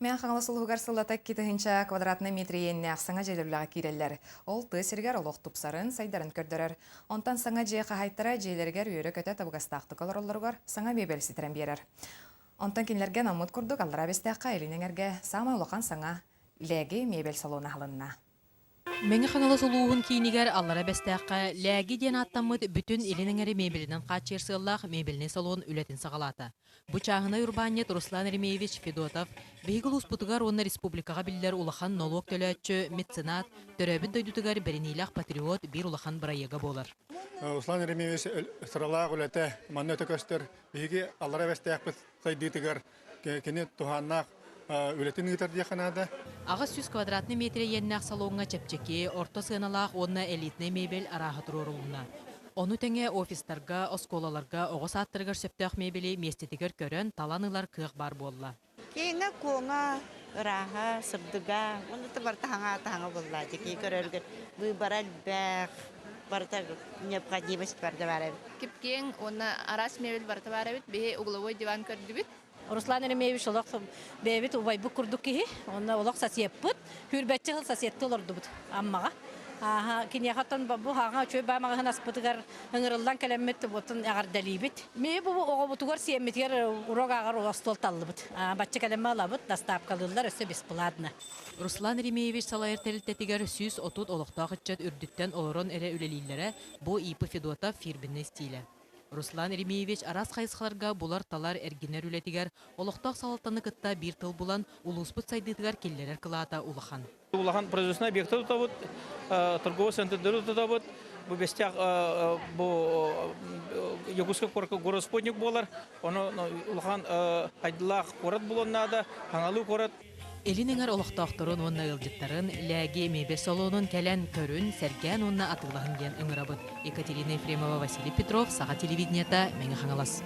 Мэҥэ Хаҥалас улууһугар сыллата 2000 квадратнай метр иэннээх саҥа дьиэлэр үлэҕэ киирэллэр. Ол тыа сиригэр олох тупсарын, сайдарын көрдөрөр. Онтон саҥа дьиэ хаһаайыттара дьиэлэригэр үөрэ-көтө табыгастаахтык олороллоругар саҥа миэбэл ситэрэн биэрэр. Онтон кинилэргэ анаммыт курдук Аллараа Бэстээххэ Илин Эҥэргэ саамай улахан саҥа Лээги миэбэл салона аһылынна. Мэҥэ Хаҥалас улууһун киинигэр Аллара Бэстээххэ Лээги диэн ааттаммыт бүтүн Илин Эҥэри мебелинэн хааччыйар сыаллаах мебельнэй салон үлэтин саҕалаата. Бу чааһынай урбаанньыт Руслан Еремеевич Федотов биһиги улууспутугар уонна республикаҕа биллэр улахан нолуок төлөөччү, меценат, төрөөбүт дойдутугар бэриниилээх патриот биир улахан бырайыага буолар. Руслан Еремеевич сыралаах үлэтэ манна өтө көстөр. Биһиги Аллара Бэстээхпит сайдыытыгар кини туһааннаах үлэтин ыытар диэххэ наада. 800 квадратный метр иэннээх салоҥҥа чэпчэки, орто сыаналаах уонна элитнэй мебель арааһа туруорулунна. Ону тэҥэ офистарга, оскуолаларга, оҕо саадтарыгар сөптөөх мебели миэстэтигэр көрөн, талан ылар кыах баар буолла. Киэҥэ-куоҥа, ырааһа, сырдыга, уонна да барыта хаҥаа-таһаҥа буолла. Дьикии көрөргө выбора элбэх, барыта необходимость барыта баар эбит. Кип-киэҥ уонна араас мебель барыта баар эбит. Биһи угловой диван көрдүбүт. Руслан Еремеевич олох бэйэбит убайбыт курдук киһи. Онно олох соседпыт. Сүүрбэччэ сыл соседтыы олордубут Аммаҕа. Ааһа, киниэхэ оттон бу хаҥа үчүгэй баа маҕаһыын аспытыгар ыҥырыллан кэлэммит оттон эҕэрдэлиибит. Ми бу оҕобутугар сиэммитигэр урок ааҕар остуол таллыбыт. Бачча кэлэммэ ылабыт, доставкалыыллар өссө бесплатно. Руслан Еремеевич салайар тэрилтэтигэр 130 олохтоох ыччат үрдүттэн олорон эрэ үлэлииллэрэ бу ИП Федотов фирменнэй стилэ. Руслан Еремеевич араас хайысхаларга булар-талар, эргинэр үлэтигэр олохтоох салалтаны кытта биир тыл булан, улууспут сайдыытыгар киллэрэр кылаата улахан. Улахан производственнай объекты тутабыт, торговый центрдары тутабыт. Бу бестях бу Якутскай куоракка гороспутник буолар. Ону улахан айдылаах куорат булуон наада, хаҥалыы куорат. Илин эҥэр олохтоохторун уонна ыалдьыттарын Лээги мебель салонун кэлэн көрүн, сэргээн уонна атыылаһын диэн ыҥырабыт. Екатерина Ефремова, Василий Петров, Саха телевидениета, Мэҥэ Хаҥалас.